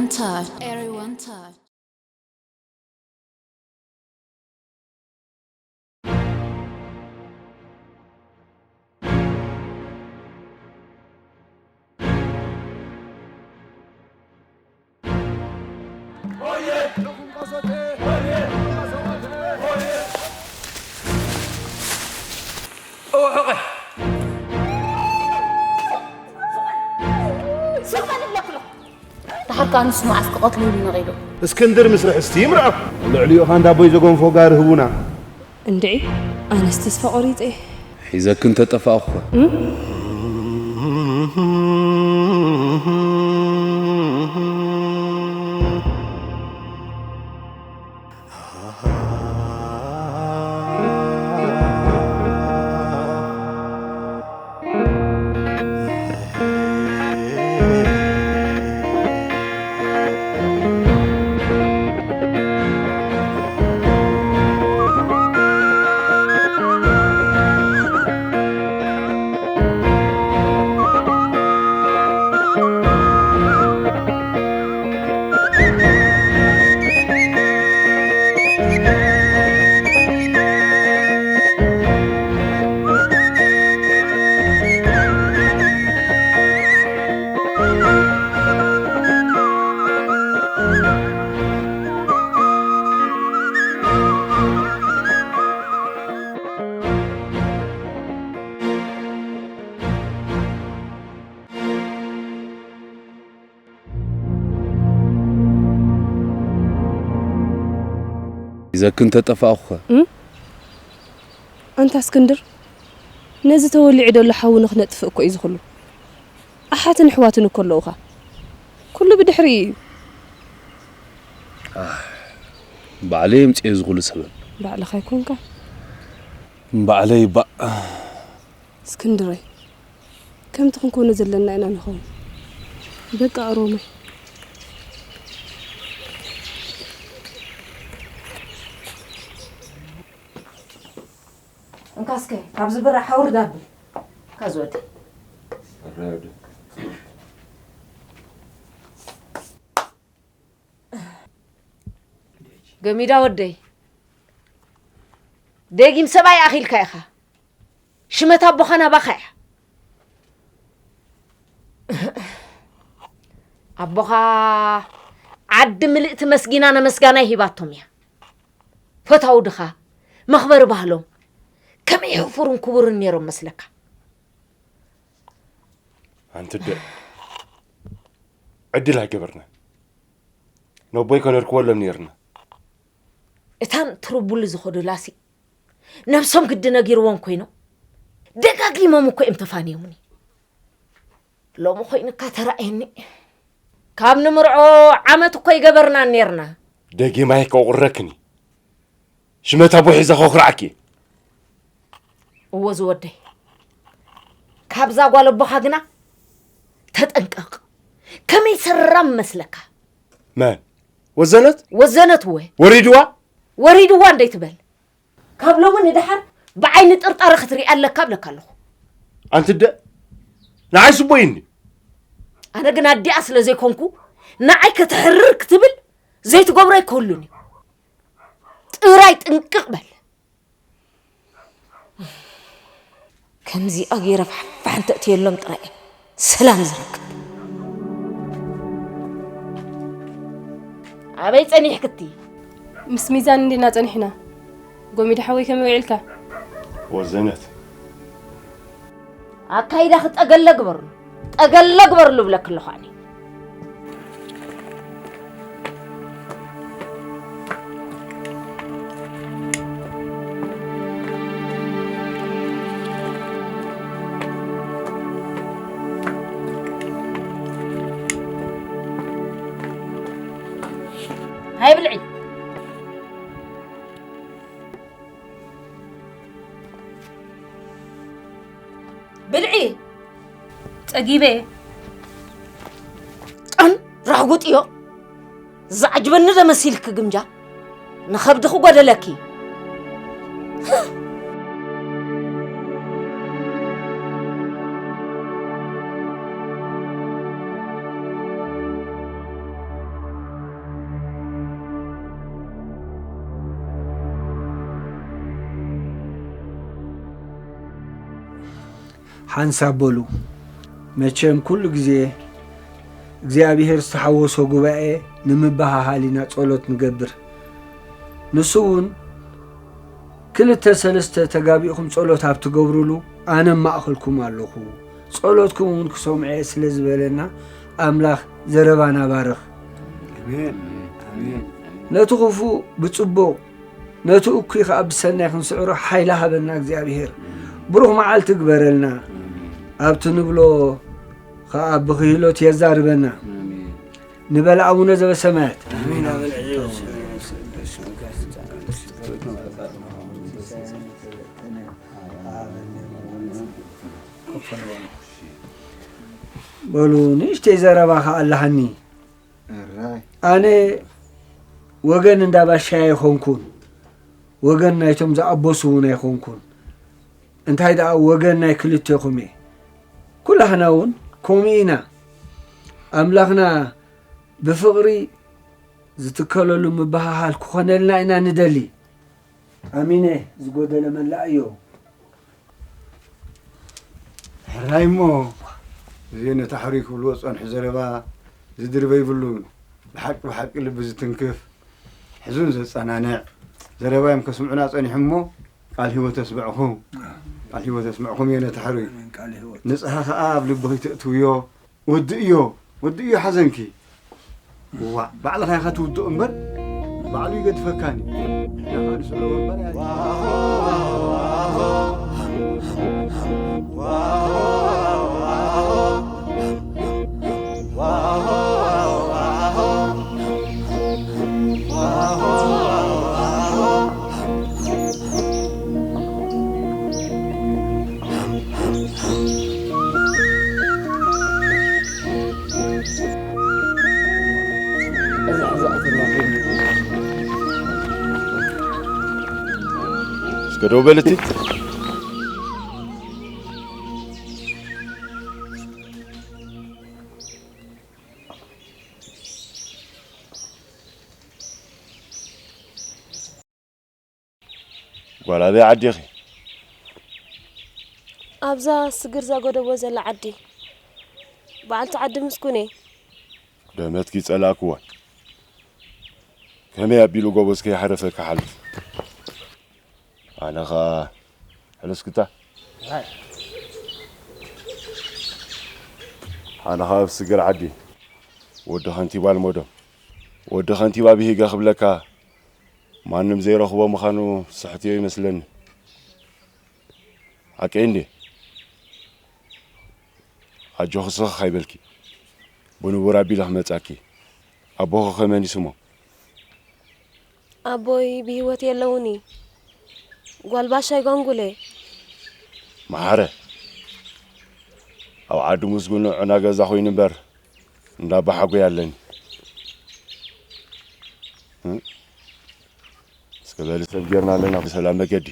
Touch. Everyone touch. ደሓር ከኣ ንሱ መዓስ ክቐትልሉ ነቒሉ። እስክንድር ምስ ርሕስቲ ይምርዖ። ልዕሊኡ ኻንዳ ኣቦይ ዘጎንፎ ጋር ህቡና። እንድዒ ኣነስ ተስፋ ቆሪፀ እየ። ሒዘኪ እንተጠፋእኹኸ? ሒዘኪ እንተጠፋእኹኸ? ኣንታ እስክንድር፣ ነዚ ተወሊዑ ዘሎ ሓዊ ንኽነጥፍእ እኮ እዩ ዝኽሉ። ኣሓትን ኣሕዋትን እኮ ኣለዉኻ። ኩሉ ብድሕሪኡ እዩ። ባዕለይ የምፅኤ ዝኹሉ ሰበብ። ባዕልኻ ኣይኮንካ። ባዕለይ ባእ። እስክንድረይ፣ ከምቲ ክንኮኖ ዘለና ኢና ንኸውን። በቃ ሮማይ። እንካ እስከ ካብዚ ብራ ሓውርድ ኣብል። እንካ ዝወዲ። ገሚዳ ወደይ፣ ደጊም ሰብኣይ ኣኺልካ ኢኻ። ሽመት ኣቦኻ ናባኻ እያ። ኣቦኻ ዓዲ ምልእቲ መስጊና ነመስጋናይ ሂባቶም እያ። ፈታው ድኻ መኽበሪ ባህሎም ከመይ ሕፉርን ክቡርን ነይሮም መስለካ። ኣንቲ ደ ዕድል ኣይገበርና። ነቦይ ከነርክበሎም ነይርና። እታን ትርቡሉ ዝኸዱላሲ ነብሶም ግዲ ነጊርዎም ኮይኖም ደጋጊሞም እኮ እዮም ተፋንዮምኒ። ሎሚ ኮይኑካ ተራእየኒ። ካብ ንምርዖ ዓመት እኮ ይገበርና ነርና። ደጊማይ ከቑረክኒ ሽመት ኣቦ ሒዛ ከኹርዓኪ። እዎ ዝወደይ፣ ካብዛ ጓል ኣቦኻ ግና ተጠንቀቕ። ከመይ ሰራም መስለካ። መን? ወዘነት? ወዘነት እወ። ወሪድዋ? ወሪድዋ እንደይትበል። ካብ ሎሚ ንደሓር ብዓይኒ ጥርጣረ ክትሪኣ ኣለካ እብለካ ኣለኹ። ኣንቲ ደ ንዓይ ስቦይኒ። ኣነ ግን ኣዲኣ ስለ ዘይኮንኩ ንዓይ ከተሕርር ክትብል ዘይትገብሮ ኣይክህሉን እዩ። ጥራይ ጥንቅቕ በል። ከምዚኣ ገይረ ፋሕፋሕ እንተእትየሎም ጥራይ እየ ሰላም ዝረክብ። ኣበይ ጸኒሕክቲ? ምስ ሚዛን እንዲና ጸኒሕና። ጎሚዳ ሓወይ ከመይ ውዒልካ? ወዘነት። ኣካይዳኺ ጠገለ ግበርሉ፣ ጠገለ ግበርሉ እብለኪ ኣለኹ ኣነ። ሃይ ብልዒ። ብልዒ። ጸጊበ። ጣን ራጉጥዮ። ዝዓጅበኒ ዶ መሲልኪ ግምጃ? ንኸብድኺ ጎደለኪ። ሓንሳብ በሉ። መቸም ኩሉ ግዜ እግዚኣብሔር ዝተሓወሶ ጉባኤ ንምበሃሃል ኢና ጸሎት ንገብር። ንሱ እውን ክልተ ሰለስተ ተጋቢእኹም ጸሎት ኣብ ትገብሩሉ ኣነ ኣብ ማእኸልኩም ኣለኹ፣ ጸሎትኩም እውን ክሰምዖ እየ ስለ ዝበለና ኣምላኽ ዘረባና ባርኽ። ኣሜን፣ ኣሜን። ነቲ ክፉእ ብጽቡቕ ነቲ እኩይ ኸኣ ብሰናይ ክንስዕሮ ሓይሊ ሃበና እግዚኣብሔር። ብሩኽ መዓልቲ ግበረልና። ኣብቲ ንብሎ ኸኣ ብክህሎት የዛርበና። ኣሜን። ንበል ኣቡነ ዘበሰማያት። ኣሜን። ኣቡነ በሉ ንእሽተይ ዘረባ ኸኣ ኣለሃኒ። ኣራይ። ኣነ ወገን እንዳ ባሻይ ኣይኮንኩን፣ ወገን ናይቶም ዝኣበሱ እውን ኣይኮንኩን። እንታይ ደኣ ወገን ናይ ክልቴኹም እየ። ኩላህና እውን ከምኡ ኢና። ኣምላኽና ብፍቕሪ ዝትከለሉ ምብህሃል ክኾነልና ኢና ንደሊ። ኣሚነ ዝጎደለ መላእ እዮ። ሕራይ እሞ፣ እዚ ነታ ሕሩይ ክብልዎ ዝጸንሑ ዘረባ ዝድርበ ይብሉን። ብሓቂ ብሓቂ ልቢ ዝትንክፍ፣ ሕዙን ዘጸናንዕ ዘረባ እዮም ከስምዑና ጸኒሑ እሞ፣ ቃል ህይወት የስምዕኹም። ቃል ህይወት የስምዕኹም እየ ነታ ሕሩይ። ኣሜን፣ ቃል ህይወት። ንጽሃ ኸኣ ኣብ ልብኺ ትእትውዮ። ወዲ እዮ፣ ወዲ እዮ ሓዘንኪ። ዋእ፣ ባዕልኻ ኢኻ ትውድኦ እምበር፣ ባዕሉ ይገድፈካን እዩ። ንሕና ኸኣ ንስዕሮ እምበር፣ ኣያ። እስከ ደው በል እቲ። ጓል ኣበይ ዓዲ ኢኺ? ኣብዛ ስግር ዘጎደቦ ዘላ ዓዲ። በዓልቲ ዓዲ ምስጉን እየ። ደመትኪ ጸላእክዋ። ከመይ ኣቢሉ ጎቦዝ ከይሓረፈ ክሓልፍ? ኣነ ኸኣ ሕልስክታ። ኣነ ኸኣ ኣብ ስግር ዓዲ ወዲ ኸንቲባ ልመዶም። ወዲ ኸንቲባ ብሂገ ክብለካ ማንም ዘይረኽቦ ምዃኑ ስሕትዮ ይመስለኒ። ሓቀይ እንዴ? ኣጆኺ ስኽኽ ኣይበልኪ። ብንቡር ኣቢለ ክመጻኪ። ኣቦኺ ከ መን እዩ ስሞም? ኣቦይ ብህይወት የለውኒ። ጓል ባሻይ ጓንጉለ። መሓረ። ኣብ ዓዲ ምስጉን ዑና ገዛ ኮይኑ እምበር እንዳ ኣባሓጎይ ኣለኒ። እ? እስከ በሊ ሰብ ጌርና ኣለና ብሰላም መገዲ።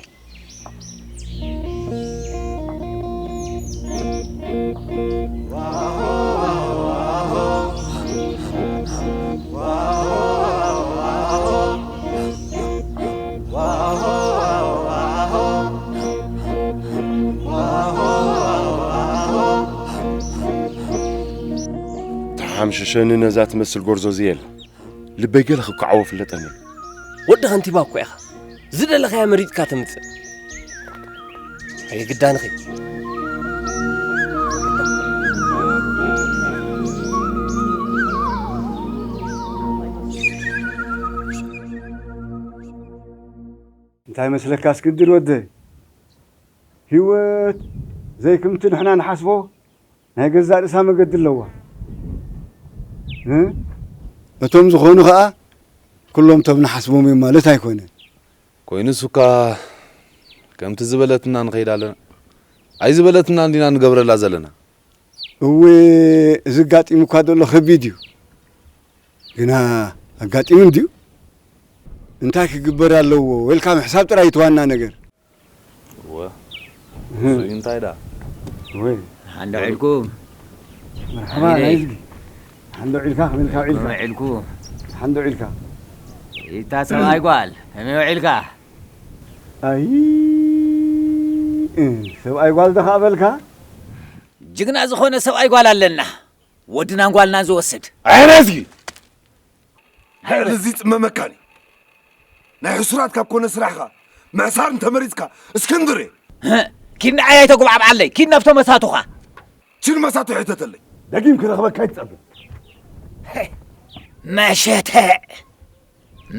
ተሓምሽሸኒ ነዛ ትመስል ጎርዞ ዝየለ። ልበይ ገለ ክከዓቦ ፍለጠኒ። ወዲ ከንቲባ እኮ ኢኻ። ዝደለኻያ መሪጽካ ተምጽእ። ኣይግዳንኺ። እንታይ መስለካ እስክንድር ወደይ? ህይወት ዘይክምቲ ንሕና ንሓስቦ ናይ ገዛእ ርእሳ መገዲ ኣለዋ። እ? እቶም ዝኾኑ ኸኣ ኩሎም እቶም ንሓስቦም እዮም ማለት ኣይኮነን። ኮይኑስ እኳ ከምቲ ዝበለትና ንኸይድ ኣለና። ኣይዝበለትናን ዲና ንገብረላ ዘለና። እወ፣ እዚ ኣጋጢሙ እኳ ዘሎ ከቢድ እዩ። ግና ኣጋጢሙ እንድዩ። እንታይ ክግበር ኣለዎ? ዌልካም፣ ሕሳብ ጥራይ እቲ ዋና ነገር። እወ። እህ። እሱ እዩ እንታይ ደኣ? ወይ። ሓንዶ ዒልኩም። መርሓባ፣ ኣሚነይ። ናይዝጊ። ሓንዶ ዒልካ፣ ከመልካ ዒልካ? ከመይ ዒልኩ? ሓንዶ ዒልካ። ኢታ ሰብኣይ ጓል፣ ከመይ ዒልካ? ኣይ፣ እ፣ ሰብኣይ ጓል ዶ ኸኣ በልካ? ጅግና ዝኾነ ሰብኣይ ጓል ኣለና። ወድናን ጓልናን ዝወስድ። ኣረዝጊ! ልዕሊ እዚ ጽመመካኒ። ናይ ሕሱራት ካብ ኮነ ስራሕኻ ምሕሳር እንተመሪጽካ፣ እስክንድር! ኪድ ንዓይ ኣይተጉብዓብዓለይ፣ ኪድ ናብቶም መሳቱኻ። ኪድ መሳቱ ሕተተለይ። ደጊም ክረኽበካ ኣይትጸበ። መሸተ፣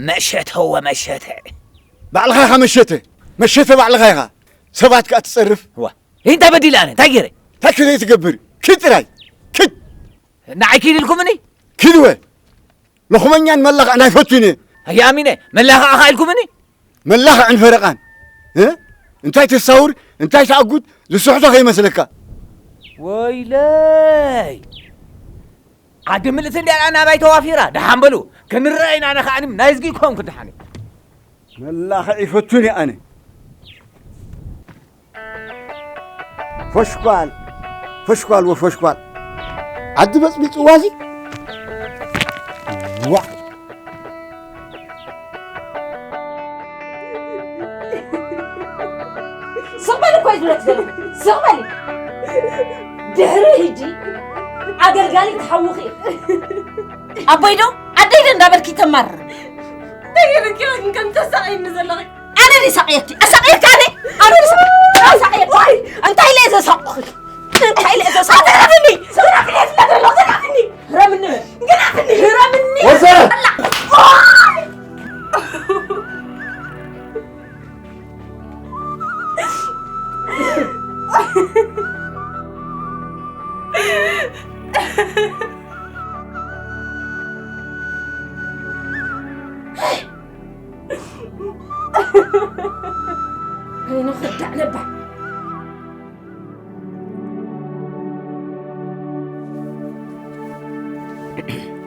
መሸተ ወመሸተ። ባዕልኻ ኢኻ መሸተ፣ መሸተ ባዕልኻ ኢኻ። ሰባት ከኣ ትጸርፍ። ዋ፣ እንታይ በዲለ ኣነ? እንታይ ገይረ? እንታይ ከዘይ ትገብር? ኪድ ጥራይ፣ ኪድ። ንዓይ ኪድ ኢልኩምኒ? ኪድ ወ። ሎኽመኛን መላኽዕን ኣይፈቱን እየ። ኣየ ኣሚነ፣ መላኽዕኻ ኢልኩምኒ? መላኽዕን ፈረቓን። እ? እንታይ ተሳውር፣ እንታይ ተኣጉድ፣ ዝስሕቶ ከይመስለካ። ወይለይ! ዓዲ ምልእቲ እንዲያ ናባይ ተዋፊራ፣ ደሓን በሉ። ክንረኣይ ኢና፣ ኣነ ከኣ ናይ እዝጊ ኮንኩ ደሓን። መላኽዕ ይፈቱን እየ ኣነ። ፈሽኳል፣ ፈሽኳል ወፈሽኳል። ዓዲ በጽቢጽዋ እዚ። ዋዕ። ስቕ በል እኮ እዩ ዝብለኪ ዘለኹ። ስቕ በሊ። ድሕሪ ሕጂ ኣገልጋሊ ትሓውኺ ኢኺ። ኣቦይ ዶ ዓደይ ዶ እንዳበልኪ ተማርር። እንታይ ገይረኪ ኢኺ ግን ከም ተሳቕይኒ ዘለኺ? ኣነ ድየ ሳቕየኪ? ኣሳቕየኪ ኣነ? ኣነ ድየ ሳቕ-፣ ኣሳቕየኪ? ዋይ! እንታይ ኢለ እየ ዘሳቕኹ? እንታይ ኢለ እየ ዘሳቕኹ? ኣትረፍኒ! ዝረፍኒ እየ ዝብለኪ ዘለኹ፣ ዝረፍኒ! ግረምኒ! ግረፍኒ! ግረምኒ! ወዘ! ኣላ! ዋይ! ኣይኑ ክዳዕ ነባ።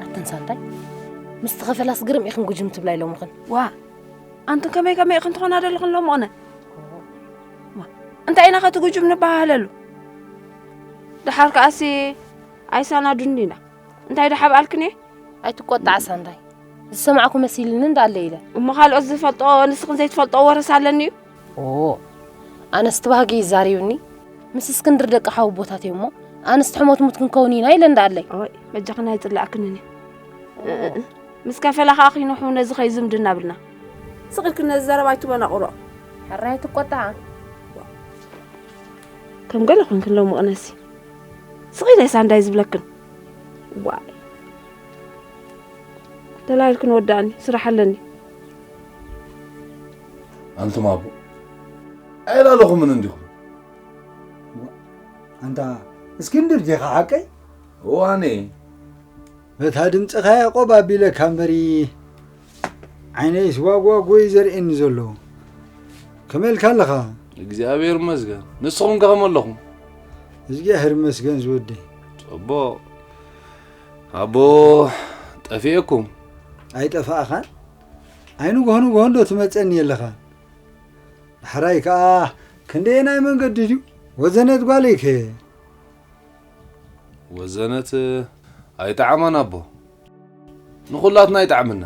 ኣተን ሳንታይ፣ ምስ ተኸፈላስ ግርም ኢኽን ጉጅም ትብላ ኢሎምኽን። ዋ፣ ኣንቱን ከመይ ከመይ ኢኽን ትኾና ደለኽን ሎምቕነ? ዋ፣ እንታይ ኢና ኸ እቲ ጉጅም ንበሃሃለሉ? ደሓር ከኣሲ ኣይሳናዱን ዲና? እንታይ ደሓ በኣልክን እየ? ኣይትቆጣዕ ሳንዳይ። ዝሰማዕኩ መሲልኒ እንዳለ ኢለ። እሞ ካልኦት ዝፈልጦ ንስኽን ዘይትፈልጦ ወረስ ኣለኒ እዩ? ኦ፣ ኣነስ እቲ ባህጊ ይዛሪብኒ። ምስ እስክንድር ደቂ ሓው ኣቦታት እዮም እሞ፣ ኣንስቲ ሕሞት ሙት ክንከውን ኢና ኢለ እንዳለይ። ኦይ፣ በጃኽን ኣይጽላእክንን እዩ። እ፣ እ፣ እ። ምስ ከፈላ ከኣ ኪንሑ ነዚ ኸይ ዝምድና ብልና። ስቕ ኢልክን ነዚ ዘረባ ኣይትበናቑሮ። ሕራይ ኣይትቆጣዓ። ከም ገለ ኮንክን ሎሚ ቅነሲ። ስቕ ኢለ ሳንዳይ ዝብለክን። ዋይ። ተላይልክን ወዳእኒ፣ ስራሕ ኣለኒ። ኣንቱም ኣቦ፣ ኣየላለኹምን እንዲኹም። ኣንታ እስክንድር ዲኻ ሓቀይ? እዋኔ። በታ ድምፅኻ ያዕቆብ ኣቢለካ እምበሪ፣ ዓይነይስ ዋጓጎ እዩ ዘርእየኒ ዘሎ። ከመይ ኢልካ ኣለኻ? እግዚኣብሔር ይመስገን። ንስኹም ከ ከመይ ኣለኹም? እግዚኣብሔር ይመስገን ዝወደይ። ጽቡቕ። ኣቦ፣ ጠፊኤኩም? ኣይጠፋእኻን። ኣይንጎሆ ንጎሆ እንዶ ትመጸኒ ኣለኻ። ዳሕራይ ከኣ ክንደየናይ መንገዲ ድዩ? ወዘነት ጓለይከ? ወዘነት ኣይጠዓማን ኣቦ። ንኹላትና ኣይጠዓመና።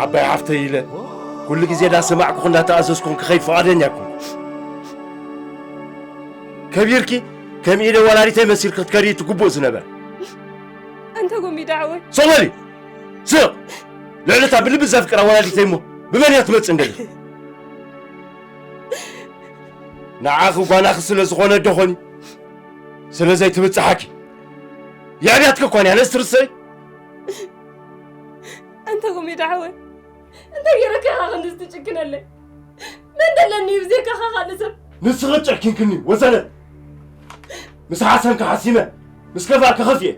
ዓባይ ሓፍተይ ኢለ ኩሉ ግዜ እንዳሰማዕኩኹ እንዳተኣዘዝኩኹም ክኸይድ ፍቓደኛ ኣይኮንኩ። ከቢርኪ ከም ኢደ ወላዲተይ መሲልኪ ክትከዲ ትግቡእ ዝነበር። ኣንታ ጎሚዳ ሓወይ። ስቕ በሊ! ስቕ! ልዕሊ እታ ብልቢ ዘፍቅራ ወላዲተይ እሞ ብመን እያ ትመጽእ እንደሊ? ንዓኺ ጓናኺ ስለ ዝኾነ ዶ ኾን እዩ? ስለ ዘይትብጽሓኪ። የዕብያትኪ እኳ እያ ነዚ ትርሰይ። ኣንታ ጎሚዳ ሓወይ። እንታይ ገይረካ ኢኻ ክንድዚ ትጭክነለይ? መን ደለኒ እዩ ብዘይካኻ ካልእ ሰብ? ንስኺ ጨኪንክኒ ወዘነት። ምስ ሓሰምኪ ሓሲመ፣ ምስ ከፋእኪ ከፊኤ።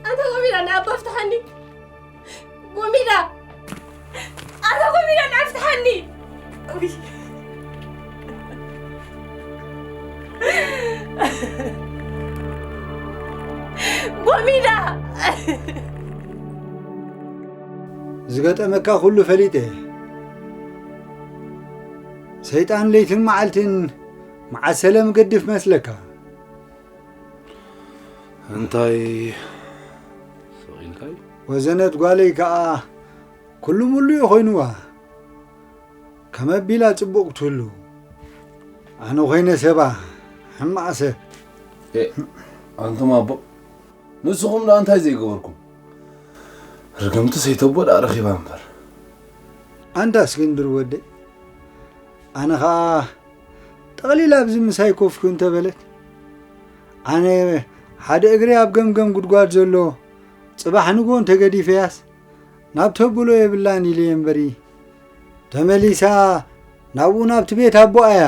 ኣንታ ጎሚዳ ንኣባ ፍትሓኒ። ጎሚዳ! ኣንታ ጎሚዳ ንኣባ ፍትሓኒ! ውይ። ጎሚዳ! ዝገጠመካ ኩሉ ፈሊጠ። ሰይጣን ለይትን መዓልትን መዓሰለ ምገድፍ መስለካ። እንታይ ስኢልካይ? ወዘነት ጓለይ ከኣ ኩሉ ሙሉ እዩ ኮይኑዋ። ከመ ቢላ ጽቡቕ ትህሉ። ኣነ ኮይነ ሰባ፣ ሕማቕ ሰብ። ኤ፣ ኣንቱም ኣቦ፣ ንስኹም ደኣ እንታይ ዘይገበርኩም? ርግምቲ ሰይተቦ ደኣ ረኺባ እምበር። ኣንታ እስክንድር ወደይ፣ ኣነ ኸኣ ጠቕሊላ ኣብዚ ምሳይ ኮፍ እንተበለት፣ ኣነ ሓደ እግሪ ኣብ ገምገም ጉድጓድ ዘሎ ጽባሕ ንግሆ እንተገዲፈያስ፣ ናብ ተብሎ የብላን ኢለ እየ እምበሪ፣ ተመሊሳ ናብኡ ናብቲ ቤት ኣቦኣ እያ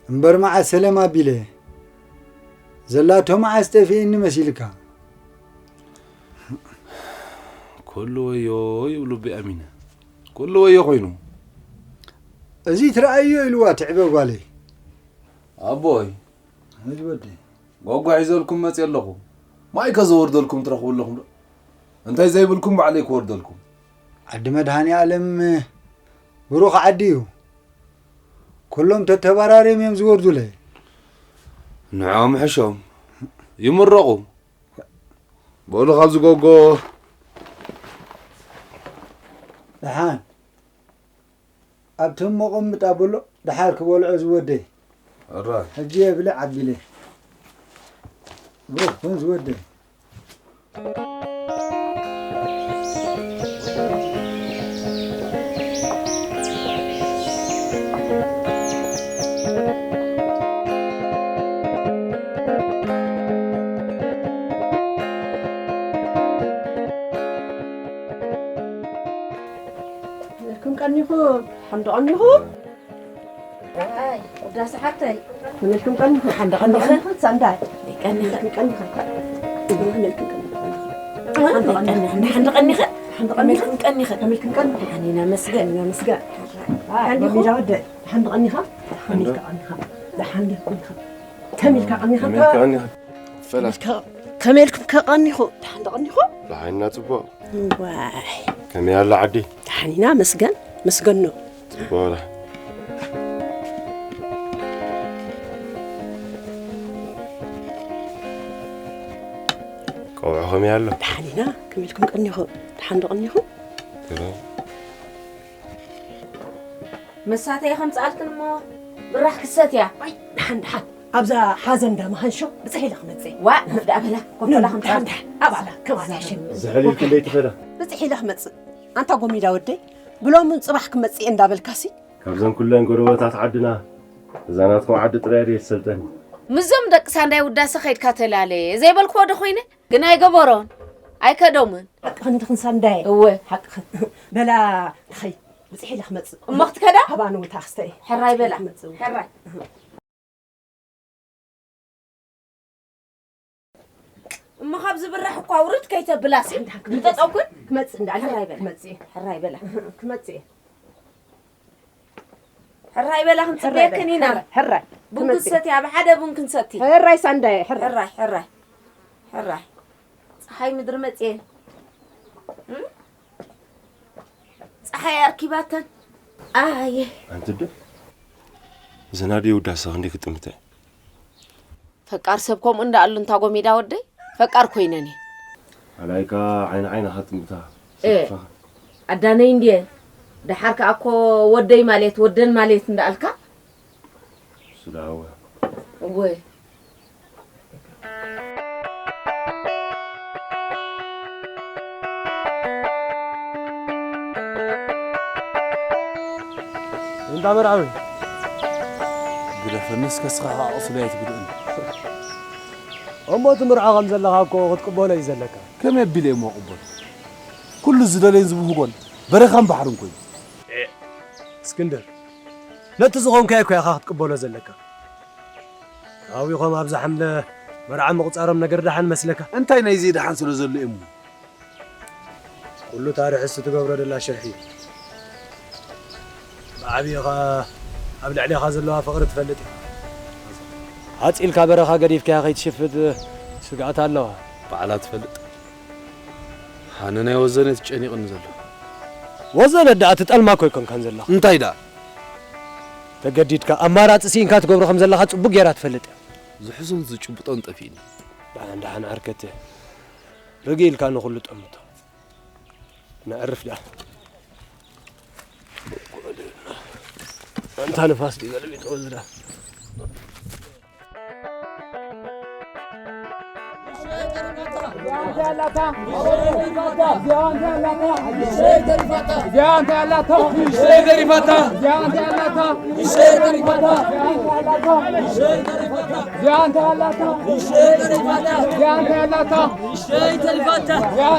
እምበር፣ መዓስ ሰለም ኣቢለ ዘላቶ መዓስ ጠፊእኒ መሲልካ። ኩሉ ወዮ ይብሉ ኣቢ ኣሚነ። ኩሉ ወዮ ኮይኑ። እዚ ትረኣዮ ኢልዋ ትዕበ ጓለይ። ኣቦይ፣ እዚ ወዲ። ጓጓ ሒዘልኩም መፅእ ኣለኹ። ማይ ከዘወርደልኩም ትረኽቡ ኣለኹም ዶ? እንታይ ዘይብልኩም ባዕለይ ክወርደልኩም። ዓዲ መድሃኒ ኣለም ብሩኽ ዓዲ እዩ። ኩሎም ተተባራርዮም እዮም ዝወርዱለይ። ንዕኦም ሕሾም። ይምረቑ። በሉ ካብዚ ጎጎ። ደሓን። ኣብቲ እሞ ቐምጥ ኣበሎ፣ ደሓር ክበልዖ ዝወደይ። ሕራይ። ሕጂ የብለ ዓቢለ። ብሩኽ ኩን ዝወደይ። ከመልኩም ቀኒኹ፣ ሓምዶ ቀኒኹ። ኣይ፣ ውዳሰ ሓብተይ። ከመልኩም ቀኒኹ። ሓንደ ቀኒኸ። ሳንዳይ። ቀኒኸ። ከመልኩም ቀኒኹ። ከመልኩም ቀኒኹ። ሓንደ ቀኒኸ። ሓንደ ቀኒኸ። ከመልኩም ቀኒኸ። ከመልኩም ቀኒኹ። ሓኒና መስገን። ሓኒና መስገን። ኣይ፣ ሓንዲኹ። ሚዳ ወደ። ሓንደ ቀኒኻ። ሓንደ ቀኒኻ። ሓንደ ቀኒኻ። ከመልካ ቀኒኻ። ከመልካ ቀኒኻ። ፈላ። ከመልካ-፣ ከመልኩም ከቀኒኹ። ደሓን ደቀኒኹ? ደሓንና ጽቡቕ። ዋይ። ከመይ ኣላ ዓዲ? ደሓን ኢና መስገን፣ መስገን ነው። ጽቡቕ ኣላ። ቆብዖ ከመይ ኣሎ? ደሓን ኢና፣ ከመልኩም ቀኒኹ? ደሓን ደቀኒኹ? ገለ። መሳተያ ከምጽኣልክን እሞ ብራኽ ክሰትያ። ኣይ፣ ደሓን፣ ደሓን። ኣብዛ ሓዘን እንዳ መሃንሾ ብጽሕ ኢለ ክመጽእ። ዋ፣ ኮፍ ደኣ በላ፣ ኮፍ ኖ፣ በላ፣ ኖ፣ ከምጽኣልክን። ደሓን፣ ደሓን። ኣብኣ፣ ከምኣ ዝሕሸ። ዝሕሊልኪ እንደይትፈዳ። ብጽሕ ኢለ ክመጽእ። ኣንታ ጎሚዳ ወደይ፣ ብሎምን ጽባሕ ክመጽእ እየ እንዳበልካሲ። ካብዘን ኩለን ጎረበታት ዓድና፣ እዛ ናትኩም ዓዲ ጥራይ ድየ ትሰልጠኒ? ምስዞም ደቂ ሳንዳይ ውዳሰ ከይድካ ተላለ ዘይበልክዎ ዶ ኮይነ? ግን ኣይገበሮን፣ ኣይከዶምን። ሓቅኽን ትኽን ሳንዳይ። እወ። ሓቅኽን። በላ፣ ንኸይ፣ ብጽሕ ኢለ ክመጽእ። እሞ ክትከዳ? ሃባ ንውታ ክስተይ። ሕራይ በላ። ክመጽእ። ሕራይ። እሞ ካብዚ ብራሕ እኳ ውርድ ከይተብላሲ። ክመጽእ። ምጠጠውኩን? ክመጽእ እንዳለ። ሕራይ በላ። ክመጽእ። ሕራይ በላ። ክመጽእ። ሕራይ በላ፣ ክንጽበየክን ኢና። ሕራይ፣ ሕራይ። ቡን ክንሰቲ፣ ኣብ ሓደ ቡን ክንሰቲ። ሕራይ ሳንዳየ፣ ሕራይ። ሕራይ፣ ሕራይ፣ ሕራይ። ጸሓይ ምድሪ መጽየ። እም? ጸሓይ ኣርኪባተን። ኣየ። ኣንቲ ዶ? ዘናዲ ውዳሰ ክንደይ ክጥምተ? ፈቃር ሰብ ከምኡ እንዳኣሉ እንታ ጎሚዳ ወደይ፣ ፈቃር ኮይነን እየ። ኣላይካ ዓይኒ ዓይንኻ ትምታ። እ፣ ኣዳነይ እንድየ። ደሓር ከኣ እኮ ወደይ ማለት፣ ወደን ማለት እንዳኣልካ። ስለ ኣወ። እወ። እንዳ መርዓዊ። ግደፈኒ እስከ እስኻ ኸዓ ቁስለይ ኣይትጉድእኒ። እሞ እቲ ምርዖ ከም ዘለኻ እኮ ክትቅበሎ እዩ ዘለካ። ከመይ ኣቢለ እሞ እቕበሎ? ኩሉ ዝደለዮን ዝብህጎን በረኻን ባሕርን ኮይኑ። ኤእ፣ እስክንድር፣ ነቲ ዝኾንካዮ እኮ ኢኻ ክትቅበሎ ዘለካ። ኣዊኾም ኣብዛ ሓምለ መርዓ ምቑጻሮም ነገር ደሓን መስለካ? እንታይ ናይዚ ደሓን ስለ ዘሎ እሞ? ኩሉ እታ ርሕስቲ ትገብሮ ደላ ሽርሒ። ብዓብዪኻ ኣብ ልዕሌኻ ዘለዋ ፍቕሪ ትፈልጥ ኢኻ። ኣጺልካ በረኻ ገዲፍካያ ከይትሽፍት ስግኣት ኣለዋ። ባዕላ ትፈልጥ። ኣነ ናይ ወዘነ ትጨኒቕኒ ዘሎ። ወዘነ ደኣ ትጠልማ እኮ ኣይኮንካን ዘለኻ። እንታይ ደኣ? ተገዲድካ ኣማራጺ ስኢንካ ትገብሮ ከም ዘለኻ ጽቡቕ ጌራ ትፈልጥ እያ። ዝሕዞን ዝጭብጦን ጠፊእኒ። ደሓን ደሓን ዓርከተ። ርግእ ኢልካ ንኹሉ ጠምቶ። ነዕርፍ ደኣ። ኣንታ ንፋስ ድዩ ገልቢጥዎ ዝዳ?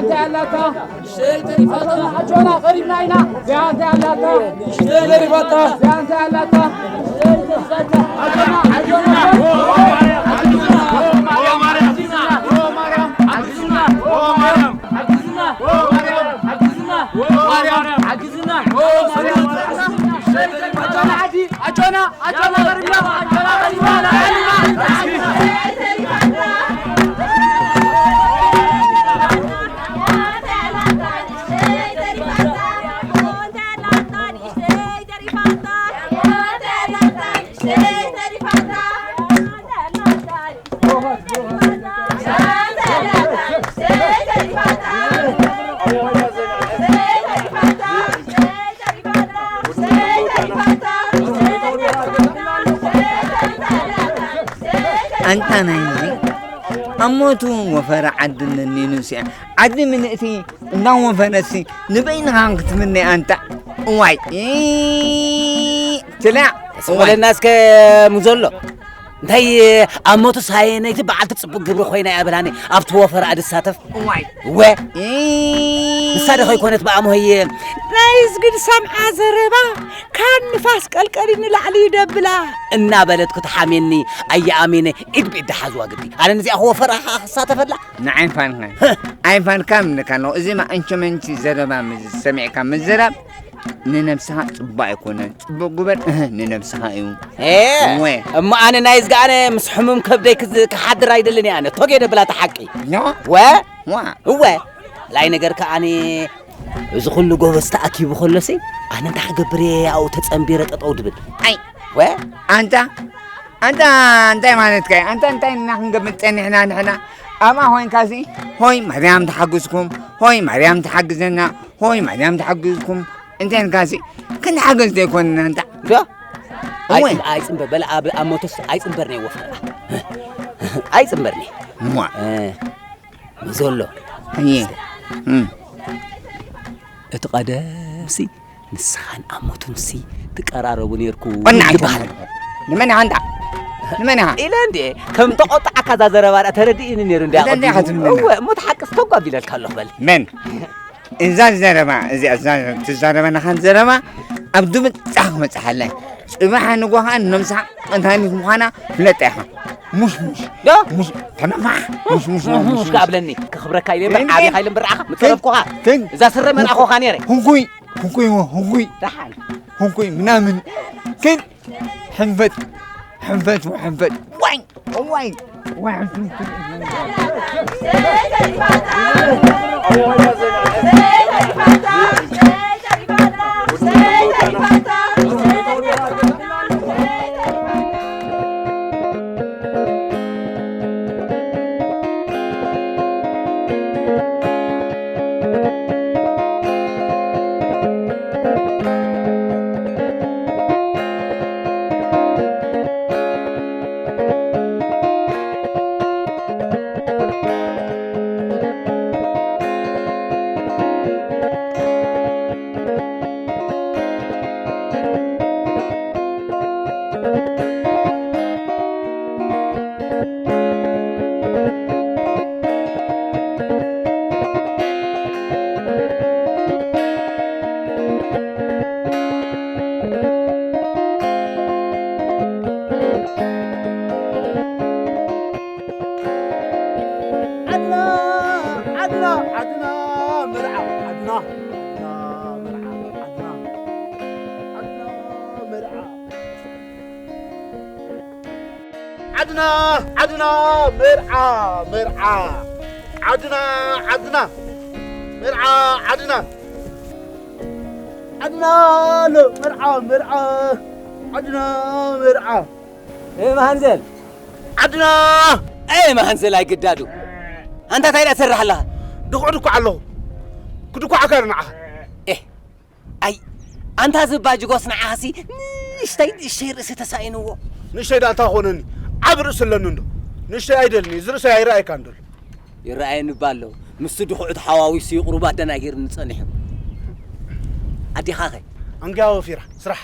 ንእሽተይ ተሪፋታ። ኣጆና፣ ቀሪብና ኢና። እዚኣ እንታይ ኣላታ? ንእሽተይ ተሪፋታ። እዚኣ እንታይ ኣላታ? ንእሽተይ ተሪፋታ። ኣጆና፣ ኣጆና። ሓግዙና። ሓግዙና። ሓግዙና። ሓግዙና። ሓግዙና። ኣጆና፣ ዓዲ፣ ኣጆና። ኣንታ ናይ እዚ ኣሞቱ ወፈረ ዓዲ እነኒኑ ሲኣ ዓዲ ምልእቲ እንዳወፈረሲ ንበይንኻ ክትምነ ኣንታ እዋይ ትላ ተስወለና እስከ ሙዘሎ እንታይ ኣሞቱ ሳየነይቲ በዓልቲ ጽቡቅ ግብሪ ኮይና እያ ብላኒ ኣብቲ ወፈራ ድሳተፍ እዋይ ወ ንሳ ዶ ከይኮነት ብኣምሆየ ናይ ዝግድ ሰምዓ ዘረባ ካብ ንፋስ ቀልቀሊ ንላዕሊ ይደብላ እናበለት ክትሓሜኒ ኣየኣሜነ ኢድ ብኢድ ሓዝዋ ግዲ ኣነ ነዚኣ ክወፈራ ክሳተፈላ ንዓይፋንካ ኣይፋንካ ምልካ ኣለኹ እዚ ማእንቸመንቺ ዘረባ ምስ ሰሚዕካ ምዝራብ ንነብስኻ ጽቡቕ ኣይኮነን ጽቡቕ ግበር እህ ንነብስኻ እዩ እወ እሞ ኣነ ናይ ዝገኣነ ምስ ሕሙም ከብደይ ክዝ- ክሓድር ኣይደልን እየ ኣነ ቶጌ ደብላ ተሓቂ ኖ ወ ዋ እወ ላይ ነገር ከኣኒ እዚ ኩሉ ጎበዝ ተኣኪቡ ከሎሲ ኣነ እንታይ ክገብር እየ ኣብኡ ተጸንቢረ ጠጠው ድብል ኣይ ወ ኣንታ ኣንታ እንታይ ማለትካ እዩ ኣንታ እንታይ እና ክንገብር ጸኒሕና ንሕና ኣብኣ ኮይንካሲ ሆይ ማርያም ተሓግዝኩም ሆይ ማርያም ተሓግዘና ሆይ ማርያም ተሓግዝኩም እንታይ ኢልካሲ ክንሓገዝ ዘይኮንና እንታ ዶ እወ። ኣይጽም- ኣይጽምበር በለ ኣብ ኣብ ሞቶስ ኣይጽምበር ነይ ወፍራ ኣይጽምበር ነይ እዋ እ፣ ዘሎ እየ እም። እቲ ቀደምሲ ንስኻን ኣሞቱንሲ ትቀራረቡ ነርኩ ወናዕኩም ይበሃል። ንመን ኢኻ እንታ ንመን ኢኻ ኢለ እንዴ ከም ተቆጣዕካ እዛ ዘረባ ደኣ ተረዲእኒ ነይሩ እንዲ እዛ እንዲኣ ኣቐዲሙ። ክትምና። እወ እሞ እቲ ሓቅስ ተጓ ቢለልካ ኣለኹ በል መን እዛ ዘረባ እዚኣ እዛ ትዛረበናኻን ዘረባ ኣብ ድምጻ ክመጽሓለን ጽባሕ ንጎኻ ነምሳ ቀንታኒት ምዃና ፍለጥ ኢኻ ሙሽሙሽ ዶ? ሙሽ ተነፋሕ ሙሽሙሽ ሙሽሙሽ ከኣብለኒ ክኽብረካ ኢለ እምበር ዓብኻ ኢለ እምበር ንዓኻ ምጸረፍኩኻ እዛ ስረ መን ኣኾኻ ነይረ ህጉይ ህጉይ ህጉይ ደሓን ህጉይ ምናምን ግን ሕንፈት ሕንፈት ሕንፈት ዋይ ዋይ ዋይ ዓድና ዓድና ዓድና መርዓ ዓድና ዓድና መርዓ ዓድና ዓድና መርዓ ዓድና ዓድና መርዓ መርዓ ዓድና ዓድና መርዓ ዓድና ዓድና ኣሎ መርዓ መርዓ ዓድና መርዓ ኤ መሃንዘል ዓድና ኤ መሃንዘል ኣይግዳዱ ኣንታ እንታይ ዳ ትሰርሕ ኣለኻ ድኹዕ ድኳዕ ኣለኹ ክድኳዕካ ንዓኻ ኤ ኣይ ኣንታ ዝባጅጎስ ንዓኻሲ ንእሽተይ ንእሽተይ ርእሲ ተሳኢንዎ ንእሽተይ ዳ እንታይ ኮነኒ ዓብ ርእሲ ኣለኒ እንዶ ንእሽተይ ኣይደልኒ እዚ ርእሰይ ኣይረኣየካን ደሎ ይረኣየኒ እባ ኣሎ ምስቲ ድኹዑ ተሓዋዊሱ ይቕሩብ ኣደናጊርኒ ጸኒሑ ኣዲኻኸ ኣንግያ ወፊራ ስራሕ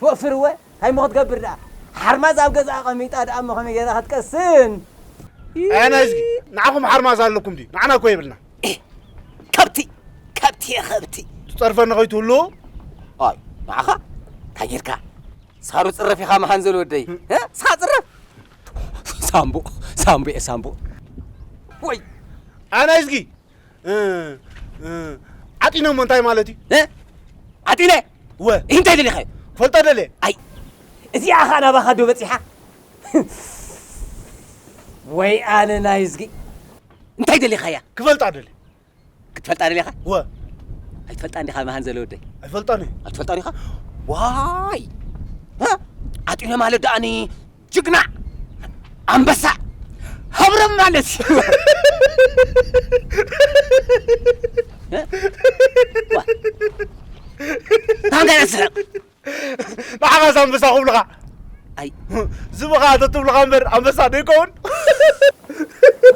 ትወፍር እወ እንታይ እሞ ክትገብር ደኣ ሓርማዝ ኣብ ገዛኣ ቀሚጣ ደኣ እሞ ከመይ ገይራ ክትቀስን ኣያና ህዝጊ ንዓኹም ሓርማዝ ኣለኩም ድዩ ንዓና እኮ የብልና ከብቲ ከብቲ እየ ከብቲ ትጸርፈኒ ከይትህሉ ኣይ ንዓኻ እንታይ ጌርካ ሳሩ ጽረፍ ኢኻ መሃን ዘሎ ወደይ እ? ስኻ ጽረፍ ሳምቡ ሳምቡ እየ ሳምቡ ወይ ኣያና ህዝጊ እ፣ እ፣ ዓጢኖ እሞ እንታይ ማለት እዩ እ? ዓጢነ ወ እንታይ ደሊኻዮ ፈልጦ ደልየ ኣይ እዚኣ ኸዓ ናባኻ ዶ በፂሓ ወይ ኣነ ናይ እዝጊ እንታይ ደሊኻያ ክፈልጣ ደልየ ክትፈልጣ ደሊኻ ወ ኣይትፈልጣ እንዲኻ መሃን ዘሎ ወደይ ኣይፈልጦን እየ ኣይትፈልጣ ዲኻ ዋይ እ? ዓጢነ ማለት ደኣኒ ጅግና ኣንበሳ ሃብረም ማለት እዩ። እ? ዋ። ታንታ ይስሕቕ ንዓኻስ ኣንበሳ ክብሉኻ ኣይ ዝብኻ ተትብሉኻ እምበር ኣንበሳ ዶ ይከውን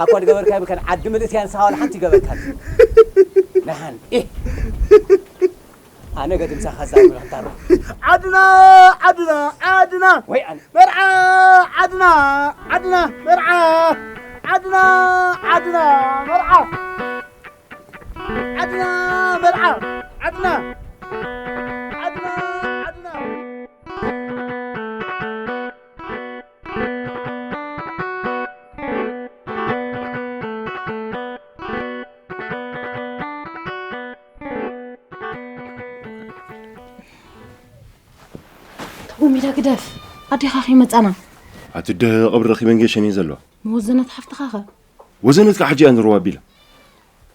ኣኳ ዝገበርካ ብከን ዓዲ ምልእት እያ ንስኻ ዋላ ሓንቲ ይገበርካ ንሓን እ ኣነ ገድምሳኻ ዛምር ክታሮ ዓድና ዓድና ዓድና ወይ ኣነ መርዓ ዓድና ዓድና መርዓ ዓድና ዓድና መርዓ ዓድና መርዓ ዓድና ዓድና ዓድና ተጎሚዳ ግደፍ ኣዴኻ ከይመፃና ኣቲ ደ ቀብሪ ረኺበን ጌሸን እየ ዘለዋ መወዘነት ሓፍትኻ ኸ ወዘነት ከዓ ሕጂ እያ ንረዋ ኣቢላ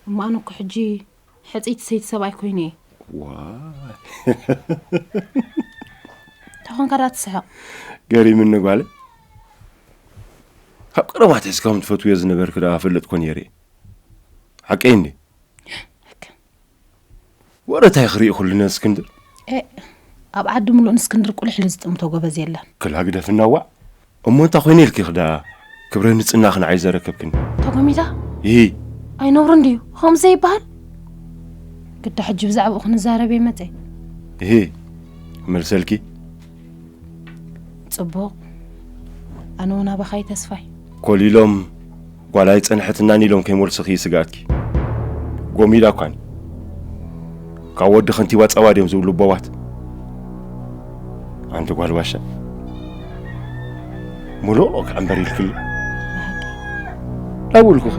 እሞ ኣነ እኮ ሕጂ ሕፅይቲ ሰይቲ ሰብኣይ ኮይነ እየ ዋ ተኾንካ ዳ ትስሕቕ ገሪምኒ ጓለ ካብ ቀረባ ትሕዝካም ትፈትውዮ ዝነበርክ ደኣ ፈለጥኮ ነይረ ሓቀይ እንዴ ወረታይ ክርኢ ኩሉ ነስክንድር ኣብ ዓዲ ምሉእ ንስክንድር ቁልሕ ኢሉ ዝጥምቶ ጎበዝ የለን ክላ ግደፍና ዋዕ እሞ እንታይ ኮይነ ኢልኪ ክዳ ክብረ ንጽናኽ ንዓይ ዘረከብክኒ ተጎሚዳ ይሂ ኣይነብሩ እንድዩ ከምኡ ዘይበሃል ግዳ ሕጂ ብዛዕባኡ ክንዛረብ እየ መፀ ይሂ መልሰልኪ ፅቡቕ ኣነ እውን ኣባኻ እዩ ተስፋይ ኮሊሎም ጓል ኣይጸንሐትናን ኢሎም ከይመልሱኺ ስግኣትኪ ጎሚዳ እኳኒ ካብ ወዲ ከንቲባ ጸባ ድዮም ዝብሉ ቦባት ኣንቲ ጓል ባሻ ሙሉቕ ክዕምበር ኢልክሉ ላብልኩኺ